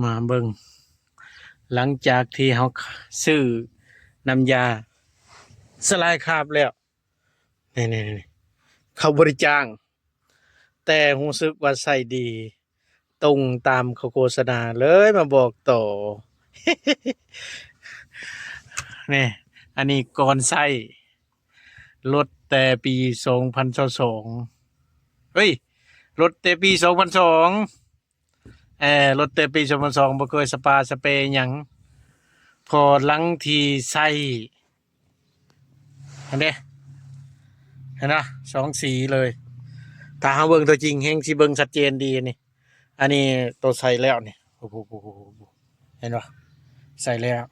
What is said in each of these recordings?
ມາເບິ່ງ ຫຼັງຈາກທີ່ເຮົາຊື້ນ້ຳຢາສະລາຍຄາບແລ້ວ ນີ້ໆໆ ເຂົາບໍ່ໄດ້ຈ້າງ ແຕ່ຮູ້ສຶກວ່າໃຊ້ດີ ຕົງຕາມເຂົາໂຄສະນາ ເລີຍມາບອກຕໍ່. ນີ້ ອັນນີ້ກ່ອນໃຊ້ ລົດແຕ່ປີສອງພັນຊາວສອງ ເອີຍ ລົດແຕ່ປີສອງພັນສອງ ເອີ ລົດແຕ່ປີສອງພັນສອງ ບໍ່ເຄີຍສະປາສະເປຫຍັງ ພໍຫຼັງທີ່ໃຊ້ ຫັ້ນເດ້ ເຫັນບໍ່ ສອງສີເລີຍ. ຖ້າເຮົາເບິ່ງຕົວຈິງແຮ່ງຊິເບິ່ງຊັດເຈນດີ ອັນນີ້ ອັນນີ້ໂຕໃຊ້ແລ້ວນີ້ ໂອ້ໂຫ ເຫັນບໍ່ ໃຊ້ແລ້ວ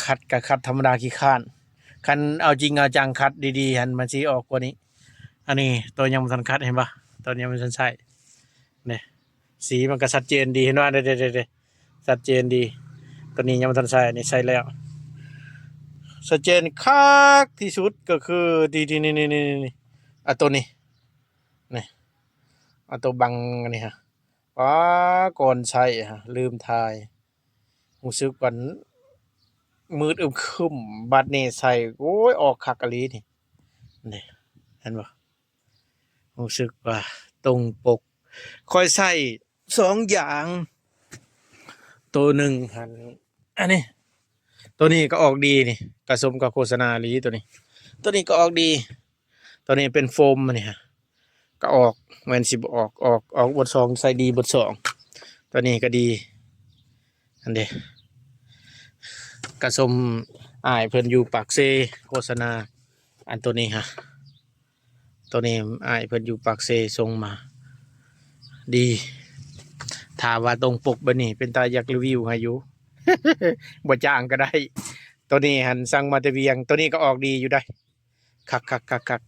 ຂັດກະຂັດທຳມະດາຂີ້ຄ້ານ ຄັນເອົາຈິງເອົາຈັງຂັດດີໆຫັ້ນ ມັນຊິອອກກວ່ານີ້. ອັນນີ້ໂຕຍັງບໍ່ທັນຂັດ ເຫັນບໍ່ ໂຕຍັງບໍ່ທັນໃຊ້ ນີ້ ສີມັນກະຊັດເຈນດີ ເຫັນບໍ່ ເດ້ໆໆ ຊັດເຈນດີ. ໂຕນີ້ຍັງບໍ່ທັນໃຊ້ ອັນນີ້ໃຊ້ແລ້ວ ຊັດເຈນຄັກທີ່ສຸດກໍຄື ນີ້ໆ ອັນໂຕນີ້ ນີ້ ອັນໂຕບັງອັນນີ້ຮະ ປາ ກ່ອນໃຊ້ຮະ ລືມຖ່າຍ ຮູ້ສຶກວ່າມືດອຶມຄຶມ ບັດນີ້ໃສ່ ໂອ້ຍ ອອກຄັກອີ່ຫຼີນີ້ ນີ້ ເຫັນບໍ່ ຮູ້ສຶກວ່າຕົງປົກ. ຂ້ອຍໃຊ້ສອງຢ່າງ ໂຕໜຶ່ງຫັ້ນ ອັນນີ້ ໂຕນີ້ກໍອອກດີນີ້ ກະສົມກັບໂຄສະນາອີ່ຫຼີ ໂຕນີ້ ໂຕນີ້ກໍອອກດີ. ໂຕນີ້ເປັນໂຟມ ອັນນີ້ຮະ ກໍອອກ ແມ່ນຊິບໍ່ອອກ ອອກ ອອກບົດສອງ ໃຊ້ດີບົດສອງ. ໂຕນີ້ກໍດີ ອັນເດ້ ກະສົມອ້າຍເພິ່ນຢູ່ປາກເຊໂຄສະນາ ອັນໂຕນີ້ຮະ ໂຕນີ້ອ້າຍເພິ່ນຢູ່ປາກເຊສົ່ງມາ ດີ. ຖ້າວ່າຕົງປົກແບບນີ້ ເປັນຕາຢາກຣີວິວໃຫ້ຢູ່ ບໍ່ຈ້າງກໍໄດ້. ໂຕນີ້ຫັ້ນສັ່ງມາແຕ່ວຽງ ໂຕນີ້ກໍອອກດີຢູ່ໃດ໋ ຄັກໆໆ